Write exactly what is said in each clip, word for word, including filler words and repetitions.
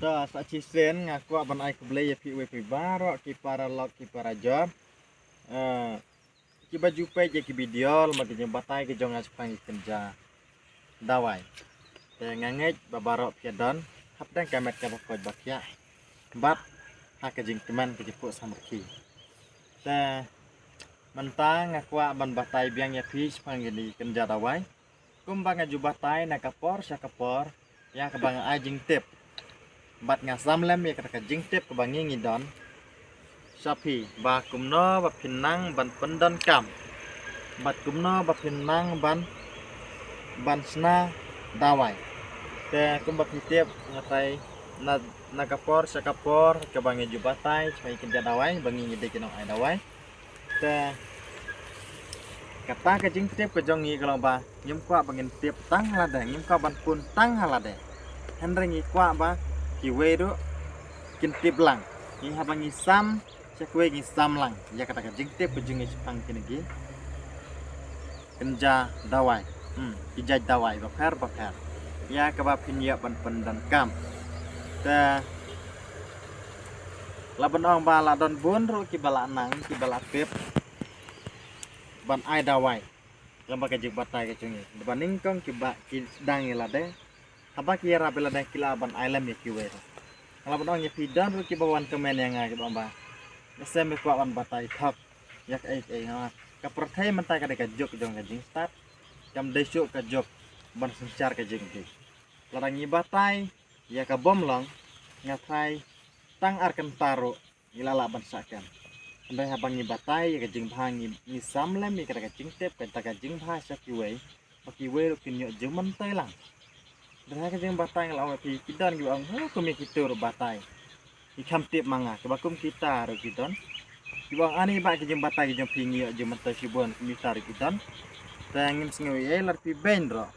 Ta sa chi sen nga kwah ban ai khublei ïa phi wei phi baroh ki para lok ki para jor. Eh, ki ba ju peit ïa ki video lama ki jingbatai ki jong nga shaphang ki kynja dawai. Te nga ngeit ba baroh phi don hapdeng ka met ka ba koit ba khiah bad ha ka jingkmen ka jingphuh samrkhie. Te mynta nga kwah ban batai biang ïa phi shaphang kine ki kynja dawai. Kumba nga ju batai na ka por sha ka por ïa kaba nga ai jingtip. Bad nga sam lem ïa kata ka jingtip kaba ngi ngi don sha phi ba kumno ba phin nang ban pyndonkam, bad kumno ba phin nang ban, ban shna dawai. Te kumba phi tip nga tai na, na ka por sha ka por kaba nga ju batai shaphang ki kynja dawai ba ngi ngi dei ki nong ai dawai. Te kata ka jingtip ka jong ngi ka long ba ngim kwah ba ngin tip tang ha lade, ngim kwah ban pun tang ha lade. Hynrei ngi kwah ba kiwei ruh kin tip lang. Ngi haba ngi sam sha kiwei ngi sam lang ïa kata ka jingtip ka jong ngi shaphang kine ki kynja dawai. Hmm, ki jait dawai bapher bapher ïa kaba phin ïoh ban pyndonkam. Te la ban ong ba la don bun ruh ki ba la nang ki ba la tip ban ai dawai. Lem bad ka jingbatai ka jong ngi ba nyngkong ki ba ki dang ïa lade, haba ki ïarap ïa lade ki lah ban ai lem ïa kiwei ruh. La ban ong ïa phi don ruh ki ba wan kmen ïa nga ki ba ong ba, "Ïa se me kwah ban batai thok ïa kaei kaei." Nga, ka pyrthei mynta ka dei ka juk jong ka jingstad, kam dei shuh ka juk ban synshar ka jingkit. Lada ngi batai ïa ka bym long, nga tharai tang ar kynta ruh ngi la lah ban sah kem. Hynrei haba ngi batai ïa ka jingbha ngi, ngi sam lem ïa kata ka jingtip, kata ka jingbha sha kiwei ba kiwei ruh kin ïoh jingmyntoi lang. Hynrei ha ka jingbatai nga la ong ïa phi ki don ki ba ong, "Ho, kum ïa kito ruh batai." Ki kham tip ma nga, kiba kum kita ruh ki don. Kiba ong ani ba ki jingbatai ki jong phi ngi ïoh jingmyntoi shibun, kum kita ruh ki don. Te ngim sngew ei ei lada phi beiñ ruh.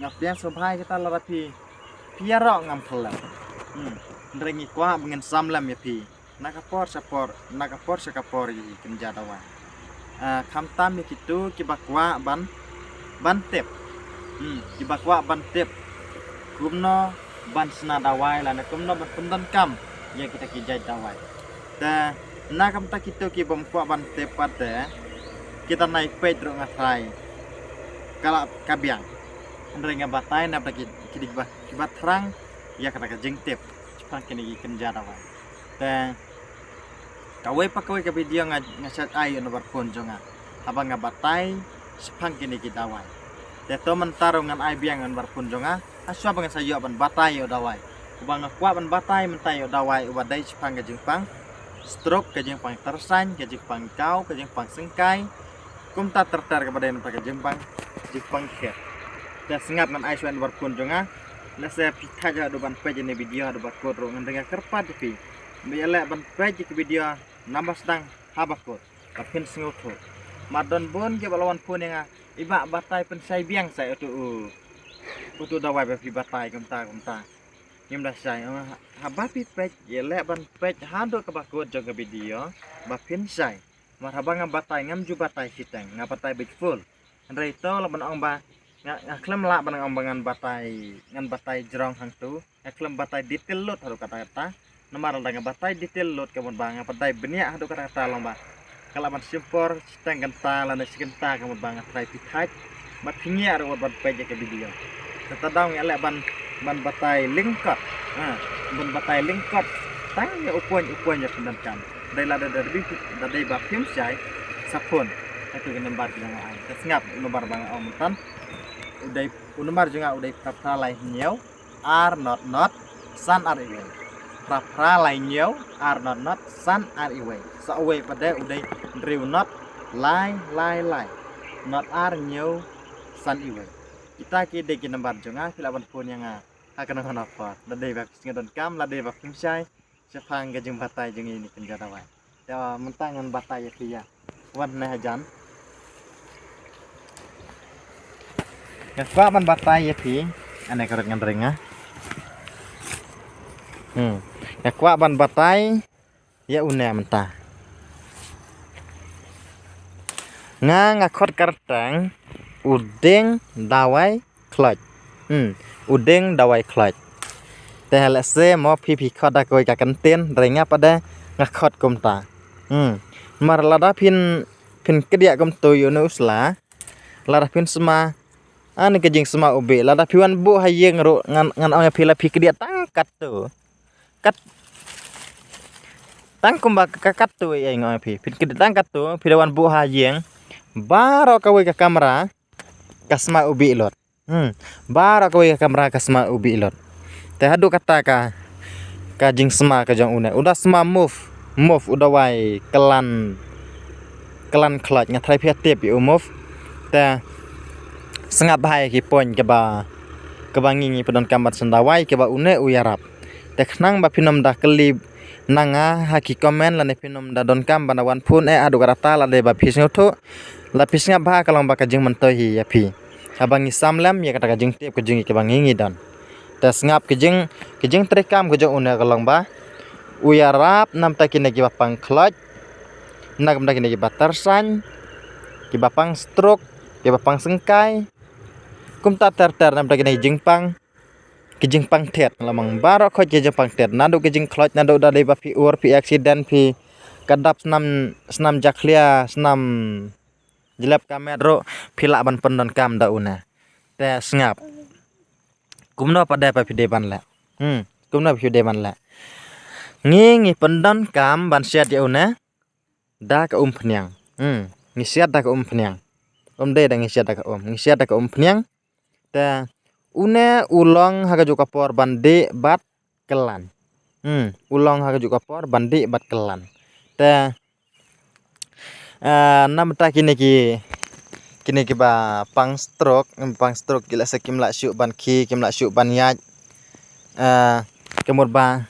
Nga pdiang sngewbha ïa kita lada phi, phi ïaroh ngam khyllem. Hmm. Hynrei ngi kwah ba ngin sam lem ïa phi na ka por sha por, na ka por sha ka por ïa ki kynja dawai. Ah, khamtam ïa kito kiba kwah ban, ban tip. Hmm, kiba kwah ban tip kumno ban shna dawai lane kumno ban pyndonkam ïa kita ki jait dawai. Te na ka bynta kito ki bym kwah ban tip pat te, kita nai peit ruh nga tharai ka lah ka biang. Hynrei nga batai na bynta ki, ki dei kiba, kiba thrang ïa kata ka jingtip shaphang kine ki kynja dawai. Te kawei pa kawei ka video nga, nga shait ai ïa u number phone jong nga haba nga batai shaphang kine ki dawai. Te to mynta ruh ngan ai biang ïa u number phone jong nga, ha shuwa ba ngan sa ïoh ban batai ïa u dawai. Uba nga kwah ban batai mynta ïa u dawai uba dei shaphang ka jingpang stroke, ka jingpang tyrsain, ka jingpang kaw, ka jingpang syngkai. Kumta ter ter kaba dei namar ka jingpang, jingpang khet. Te sngap ngan ai shuwa ïa u number phone jong nga. Lehse phi thait haduh ban peit ïa kane ka video haduh ba kut ruh, hynrei nga kyrpad ïa phi ba ïaleh ban peit ïa ka video namar sdang haba kut ba phin sngewthuh. Mar don bun kiba la wan phone ïa nga, "I bah, batai pynshai biang sa ïa uto u, uto u dawai ba phi batai kumta kumta." Ngim da shai. Haba phi peit, ïaleh ban peit haduh kaba kut jong ka video ba phin shai. Mar haba nga batai ngam ju batai shiteng, nga batai beit full. Hynrei to la ban ong ba nga, nga khlem lah ban ong ba ngan batai, ngan batai jrong hangto. Nga khlem batai detail lut haduh katta katta. Namar lada nga batai detail lut ka mut ba nga batai bniah haduh katta katta long ba ka lah ban shim por shiteng kynta lane shi kynta ka mut ba nga tharai phi thait bad phi ngiah ruh wat ban peit ïa ka video. Kata daw nga leh ban, ban batai lyngkot. Ha, ban batai lyngkot tang ïa u point u point ïa pyndonkam. Dei lada da dei, da dei ba phim shai sa phone. Ïa tu ka number ki jong nga ai. Te sngap u number ba nga ong mynta. U dei, u number jong nga u dei phra phra lai hynñiew ar not not san ar iwei. Phra phra lai hynñiew ar not not san ar iwei. Sa uwei pat de u dei hynriew not lai lai lai not ar hynñiew san iwei. Kita ki dei ki number jong nga, phi lah ban phone ïa nga ha kano kano por. Da dei ba phi sngewdonkam, la dei ba phim shai shaphang ka jingbatai jong ngi ïa kine ki kynja dawai. Te mynta ngan batai ïa phi ïa. Wan ne hajan. Nga kwah ban batai ïa phi. Ane ka rut ngan ring ah. Hmm. Nga kwah ban batai ïa une mynta. Nga, nga khot kyrteng u dieng dawai khloit. Hmm, u dieng dawai khloit. Te lehse mo phi phi khot da kawei ka kyntien, hynrei nga pat de nga khot kumta. Hmm. Namar lada phin, phin kdiah kumto ïa une u sla, lada phin sma, ani ka jingsma u bih, lada phi wan buh ha ïing ruh ngan, ngan ong ïa phi la phi kdiah tang katto. Kat, tang kumba ka katto ïa nga ong ïa phi. Phin kdiah tang katto, phi da wan buh ha ïing. Baroh kawei ka kamra ka sma u bih lut. Hmm. Baroh kawei ka kamra ka sma u bih lut. Te haduh kata ka, ka jingsma ka jong une. U da sma Move, Move u da wai klan, klan khloit, nga tharai phi tip ïa u Move. Te sngap bha ïa ki point kaba, kaba ngi ngi pyndonkam bad sngewdawai kaba une u ïarap. Te khnang ba phin ym da kylli na nga ha ki comment lane phin ym da donkam ban da wan phone eh haduh katta, lada ba phi sngewthuh, la phi sngap bha ka long ba ka jingmyntoi hi ïa phi. Haba ngi sam lem ïa kata ka jingtip ka jong ngi kaba ngi ngi don. Te sngap ka jing, ka jingtreikam ka jong une ka long ba u ïarap namta kine kiba pang khloit, namta kine kiba tyrsain, kiba pang stroke, kiba pang syngkai. Kumta ter ter namta kine ki jingpang, ki jingpang thied, la mang baroh khoit ki jingpang thied. Naduh ki jingkhloit, naduh da dei ba phi ur, phi accident, phi ka dap snam, snam jakhlia, snam jlep ka met ruh, phi lah ban pyndonkam da une. Te sngap. Kumno pat de ba phi dei ban leh. Hmm, kumno ba phi dei ban leh. Ngi ngi pyndonkam ban siat ïa une da ka umphniang. Hmm, ngi siat da ka umphniang. Ym dei da ngi siat da ka um. Ngi siat da ka umphniang. Te une u long ha kajuh ka por ban dih bad kyllan. Hmm, u long ha kajuh ka por ban dih bad kyllan. Te, eh, namta kine ki, kine kiba pang stroke, pang stroke ki lehse kim lah shuh ban khie, kim lah shuh ban ïaid. Eh, ka mut ba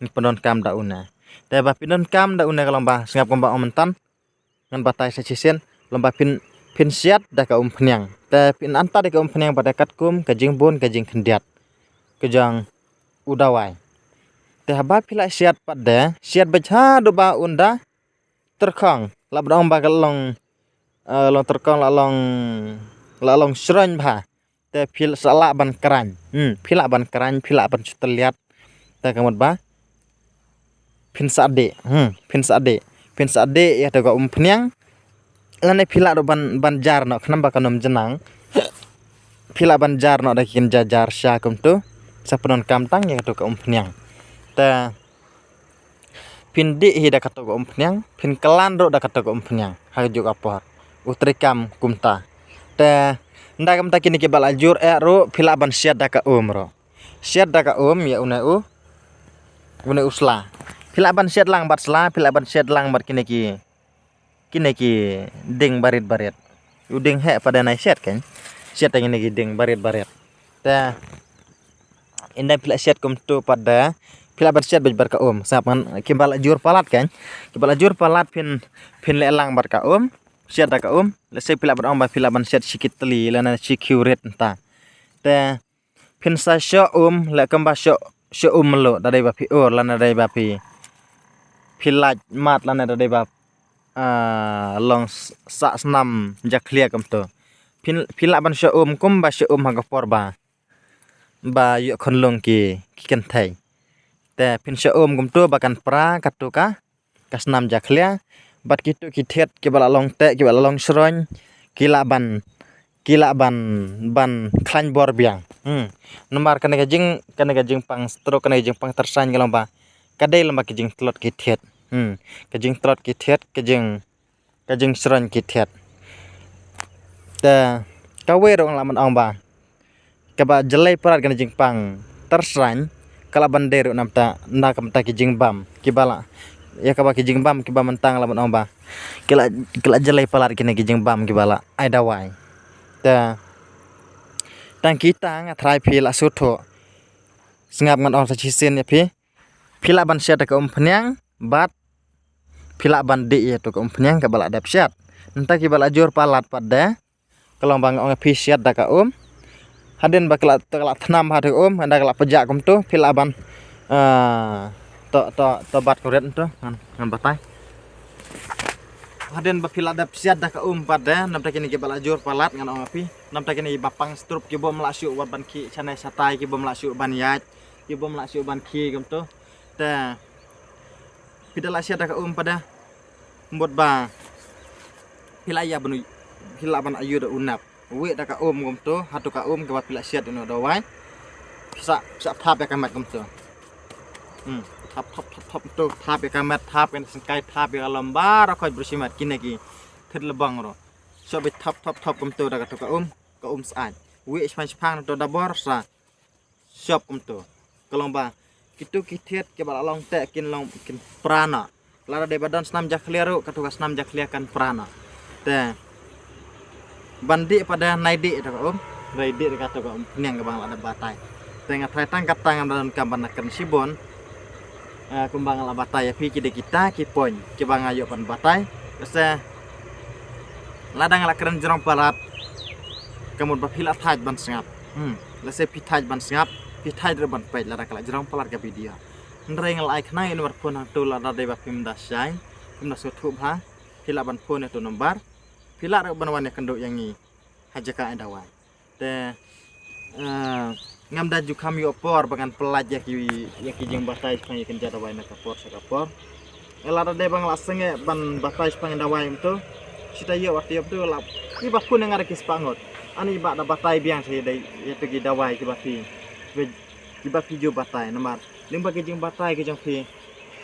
ngi pyndonkam da une. Te ba pyndonkam da une ka long ba sngap kumba ong mynta. Ngan batai sa shisien, long ba phin, phin siat da ka umphniang. Te phin anta da ka umphniang bad da katkum ka jingbun ka jingkhyndiat ka jong u dawai. Te haba phi lah siat pat de, siat beit haduh ba un da tyrkhong, lah ban ong ba ka long, eh, long tyrkhong, lah long, lah long shrong bha. Te phi sa lah ban kren. Hmm, phi lah ban kren, phi lah ban shu tylliat. Te ka mut ba phin sa dih. Hmm, phin sa dih. Phin sa dih ïa to ka umphniang. Lane phi lah ruh ban, ban jar noh, khnang ba kan ym jnang. Phi lah ban jar noh da ki kynja jar sha kumto. Sa pyndonkam tang ïa to ka umphniang. Te phin dih hi da kato ka umphniang, phin kyllan ruh da kato ka umphniang ha kajuh ka por. U treikam kumta. Te ynda kumta kine kiba la jur eh ruh phi lah ban siat da ka um ruh. Siat da ka um ïa une u, une u sla. Phi lah ban siat lang bad sla, phi lah ban siat lang bad kine ki, kine ki dieng barit barit. U dieng heh pat de nai siat kan. Siat da kine ki dieng barit barit. Te ynda phi lah siat kumto pat de, phi lah ban siat beit bad ka um. Sngap ngan, kiba la jur palat kan. Kiba la jur palat phin, phin leh lang bad ka um. Siat da ka um. Lehse phi lah ban ong ba phi lah ban siat shi ki tylli lane shi ki rit nta. Te phin sa shoh um, leh kumba shoh, shoh um mluh, da dei ba phi ur lane da dei ba phi, phi lait mat lane da dei ba, ah, long s-, sah snam jakhlia kumto. Phin, phi lah ban shoh um kumba shoh um ha ka por ba, ba ïoh khunlung ki, ki kynthei. Te phin shoh um kumto ba kan pra kato ka, ka snam jakhlia. Bad kito ki thied kiba la long teh, kiba la long shrong, ki lah ban, ki lah ban, ban khlaiñ bor biang. Hmm. Namar kane ka jing, kane ka jingpang stroke, kane ka jingpang tyrsain ka long ba ka dei lem bad ka jingtlot ki thied. Hmm. Ka jingtlot ki thied, ka jing, ka jingshrong ki thied. Te kawei ruh nga lah ban ong ba kaba jlei palat kane ka jingpang tyrsain ka lah ban dei ruh namta, na ka bynta ki jingbam kiba la, ïa kaba ki jingbam kiba mynta nga lah ban ong ba ki la, ki la jlei palat kine ki jingbam kiba la ai dawai. Te tang kita nga tharai phi lah sngewthuh. Sngap ngan ong sa shisien ïa phi. Phi lah ban siat da ka umphniang bad phi lah ban dih ïa to ka umphniang kaba la dep siat. Nangta kiba la jur palat pat de, ka long ba nga ong ïa phi siat da ka um. Hadien ba ka la, ka la thnam ha to ka um, hadien ka la pjah kumto, phi lah ban, ah, to, to, to bat kurit to, ngan, ngan batai. Hadien ba phi la dep siat da ka um pat de, nangta kine kiba la jur palat ngan ong ïa phi. Nangta kine kiba pang stroke kibym lah shuh wat ban khie shane shatai, kibym lah shuh ban ïaid. ki bym lah shuh ban khie kumto. Te phi da lah siat da ka um pat de, mut ba phi lah ïa ban u-, phi lah ban ïoh da u nap. Wei da ka um kumto, hato ka um kaba phi lah siat ïa u dawai. Phi sa, phi sa thap ïa ka met kumto. Hmm, thap, thap, thap, thap to, thap ïa ka met, thap ïa ka syngkai, thap ïa ka lom baroh khoit briew shimet kine ki thied lbang ruh. Shuh beit thap, thap, thap kumto da kato ka um, ka um syaid. Wei shipang shipang to da bor sa. Shuh kumto. Ka long ba kito ki thied kiba la long te kin long kin pra noh. Lada dei ba don snam jakhlia ruh, kato ka snam jakhlia kan pra noh. Te ban dih pat de nai dih da ka um, nai dih da kato ka um, pynïang kaba nga la dep batai. Te nga tharai tang kata ngam da donkam ban kren shibun. Eh, kumba nga la batai ïa phi, ki dei kita ki point kiba nga ïoh ban batai. Lehse lada nga la kren jrong palat, ka mut ba phi la thait ban sngap. Hmm, lehse phi thait ban sngap, phi thait ruh ban peit lada ka la jrong palat ka video. Hynrei nga la ai khnang ïa u number phone hangto, lada dei ba phim da shai, phim da sngewthuh bha, phi lah ban phone ïa uto u number. Phi lah ruh ban wan ïakynduh ïa ngi ha jaka ai dawai. Te, eh, ngam da ju kham ïoh por ba ngan pyllait ïa ki, ïa ki jingbatai shaphang ïa ki jaka dawai na ka por sha ka por. Eh, lada dei ba nga la sangeh ban batai shaphang ïa dawai kumto, shita ïoh wat ïoh to la, kiba phone ïa nga da ki spah ngut. Ani ba da batai biang sha ïa dei ïa to ki dawai kiba phi, kiba phi ju batai namar lyngba ki jingbatai ki jong phi,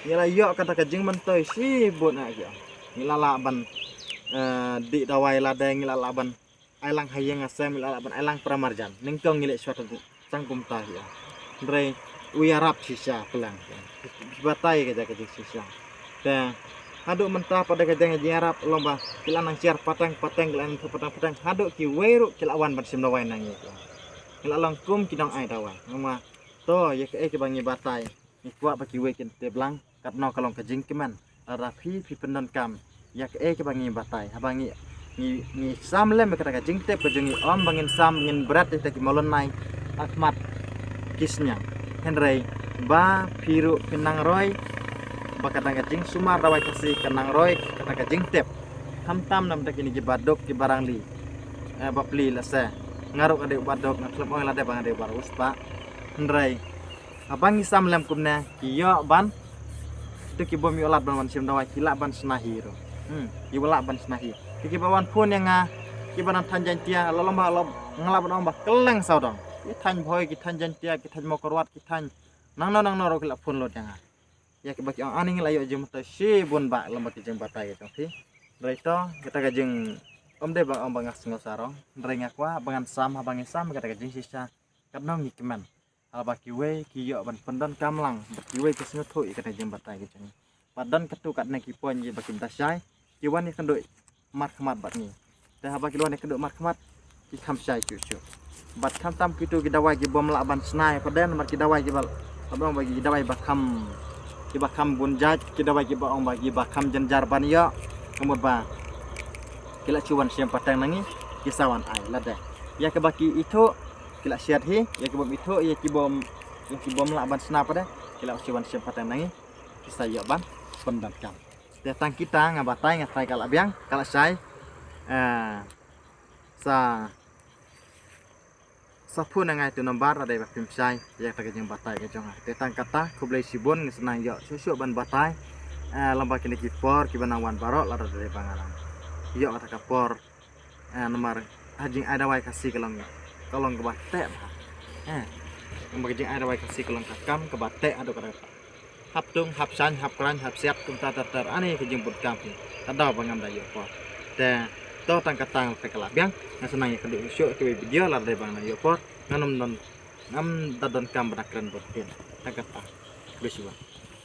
ngi la ïoh kata ka jingmyntoi shibun ah ki ong. Ngi la lah ban, eh, dih dawai lade, ngi la lah ban ai lang ha ïing ha sem, ngi la lah ban ai lang para marjan. Nyngkong ngi leh shuwa tang kumta hi ong. Hynrei u ïarap shisha plang. Batai ka jaka jingshisha. Te haduh mynta pat de ka jaka jingïarap long ba ki la nang share pateng pateng, ki la nang pateng pateng. Haduh kiwei ruh ki la wan ban shim dawai na ngi. Ki la long kum ki nong ai dawai. Namar to ïa kaei kaba ngi batai, ngi kwah ba kiwei kin tip lang. Katno ka long ka jingkmen. Lada phi, phi pyndonkam ïa kaei kaba ngi batai, haba ngi, ngi, ngi sam lem ïa kata ka jingtip ka jong ngi, ym ba ngin sam ngin bret ïa kita ki mawlynnai ha khmat ki sniang. Hynrei ba phi ruh phin nang roi ba kata ka jingsumar dawai Khasi ka nang roi kata ka jingtip. Khamtam namar kine kiba duk kiba rangli, eh, bapli lehse. Nga ruh nga dei uba duk, nga khlem ong lade ba nga dei uba riewspah. Hynrei haba ngi sam lem kumne, ki ïoh ban, to ki bym ïoh lad ban wan shim dawai ki lah ban shna hi ruh. Hmm, ki lah ban shna hi. Te kiba wan phone ïa nga, kiba nang thaiñ Jaiñtia, la long ba, la, nga lah ban ong ba kylleng sawdong. Ki thaiñ Bhoi, ki thaiñ Jaiñtia, ki thaiñ Mawkyrwat, ki thaiñ nangno nangno ruh ki la phone lut ïa nga. Ïa kiba ki ong ani ngi la ïoh jingmyntoi shibun ba lyngba ki jingbatai ka jong phi. Hynrei to, kata ka jing, ym dei ba ong ba nga sngew sarong. Hynrei nga kwah ba ngan sam, haba ngi sam kata ka jingshisha, katno ngi kmen. Haba kiwei ki ïoh ban pyndonkam lang bad kiwei ki sngewthuh ïa kane ka jingbatai ka jong ngi. Bad don katto katne ki point kiba kim da shai, ki wan ïakynduh markhmat bad ngi. Te haba ki wan ïakynduh markhmat, ki kham shai shuh shuh. Bad khamtam kito ki dawai ki bym lah ban shna ïa pat de, namar ki dawai kiba, kiba ong ba ki dawai ba kham, kiba kham bun jait, ki dawai kiba ong ba kiba kham jynjar ban ïoh. Ka mut ba ki la shu wan shim pateng na ngi, ki sa wan ai lade. Ïa kiba ki ithuh ki la shet hi, ïa ki bym ithuh, ïa ki bym, ïa ki bym lah ban shna pat de, ki la shu wan shim pateng na ngi, ki sa ïoh ban pyndonkam. Te tang kita nga batai, nga trai ka la biang, ka la shai. Eh, sa, sa phone ïa nga ïa uto u number lada dei ba phim shai ïa kata ka jingbatai ka jong nga. Te tang kata, khublei shibun, nga sa nang ïoh shuh shuh ban batai, eh, lyngba kine ki por kiba nang wan baroh, lada dei ba nga nang ïoh kata ka por. Eh, namar ha jingai dawai Khasi ka long, ka long kaba teh bha. Eh, namar ka jingai dawai Khasi ka long ka kam kaba teh haduh katta katta. Hap tung, hap shaiñ, hap khlaiñ, hap siat, kumta ter ter, ani ka jingbun kam hi. Ka daw ba ngam da ïoh por. Te to tang kata, nga trai ka la biang, nga sa nang ïakynduh shuh ïa kiwei video lada dei ba nga nang ïoh por. Ngam don, ngam da donkam ban kren bun ktien. Tang kata. Khublei shibun.